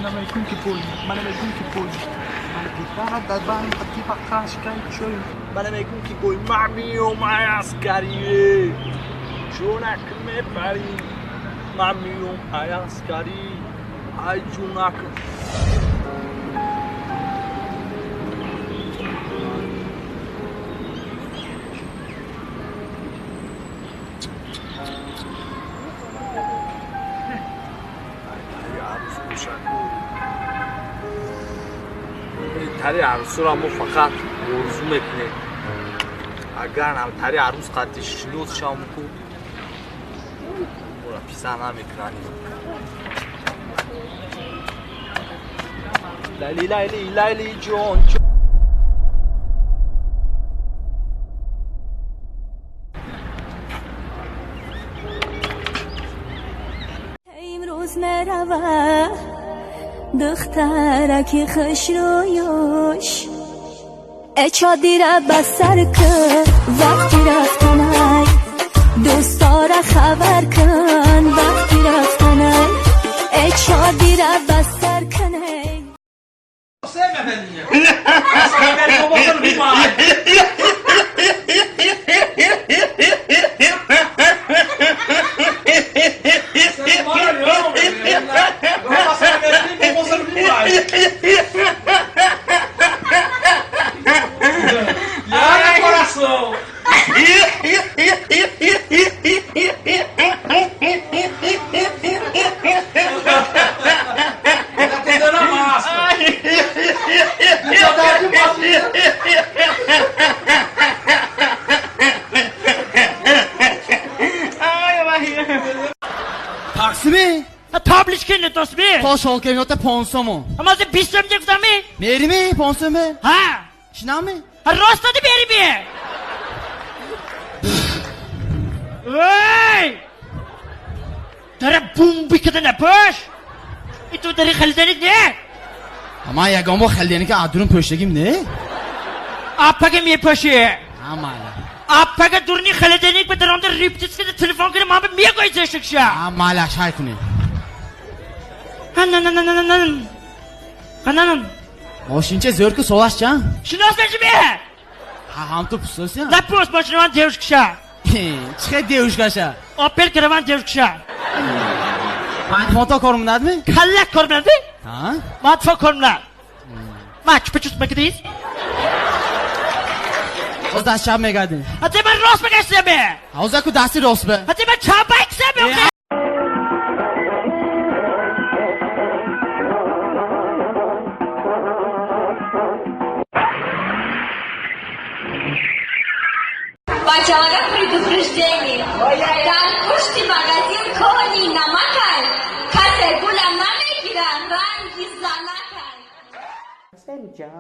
Манам ки пул, манам ки пул. Манам ки бой мамиём ай аскарие. Ҷонак мепарӣ. Мамиём ай аскарӣ. Ай ҷонак. Тари арӯсро мо фақат орзу мекунем. Агар тари арӯс қадди шинос шавм ку ора писа намекунанд. Лайли лайли лайли ҷон. Имрӯз мерава духтараки хушрӯюш, чодира ба сар кун вақти рафтанай, дӯстора хабар кун вақти рафтанай, чодира ба сар кунай. Você, minha velhinha. Essa velhinha, eu vou botando demais. Você é maravilhoso, minha velhinha. Eu vou passar a minha vida e vou mostrando demais. Ai, coração. Tá tentando a máscara. Таксими? Таблички не тосми? То шолкемиёта понсомо. Амазе бистом дегуфтами? Мерими понсоме? Ҳа. Шинами? Рост доди мерими? Эй! Дара бумби када напӯш! И ту дари халиданит не? Ман ягон бор халиданика аз дурун пӯшидагим не? Апага мепӯши. Ҳа, майла. Апага дурни халиданик ба даромда рептис када телефон када ман ба мегӯй зешикша. Ҳа, майла, шай кунем. Ҳанананананан. Ҳананан. Мошинча зӯр ку солаш чанд? Шинос мешими? Ҳа, ҳам ту пусося? Напӯс мошинаван девушкаша. Чӣ хел девушкаша? Опел караван девушкаша. Фото кор мекунадми? Каллак кор мекунадми? Ҳа? Матфо кор мекунад. Ма чупа-чуп мекунӣ? Ҳоз даст чап мегардем. Ҳа, ман рост мегаштаме? Ҳоза ку дасти рост бе. Ҳа, ман чап мекунам. Бачалага предупреждение. Дар пушти магазин кони намакай. Касе гула намегира, ранги занакай. Senja.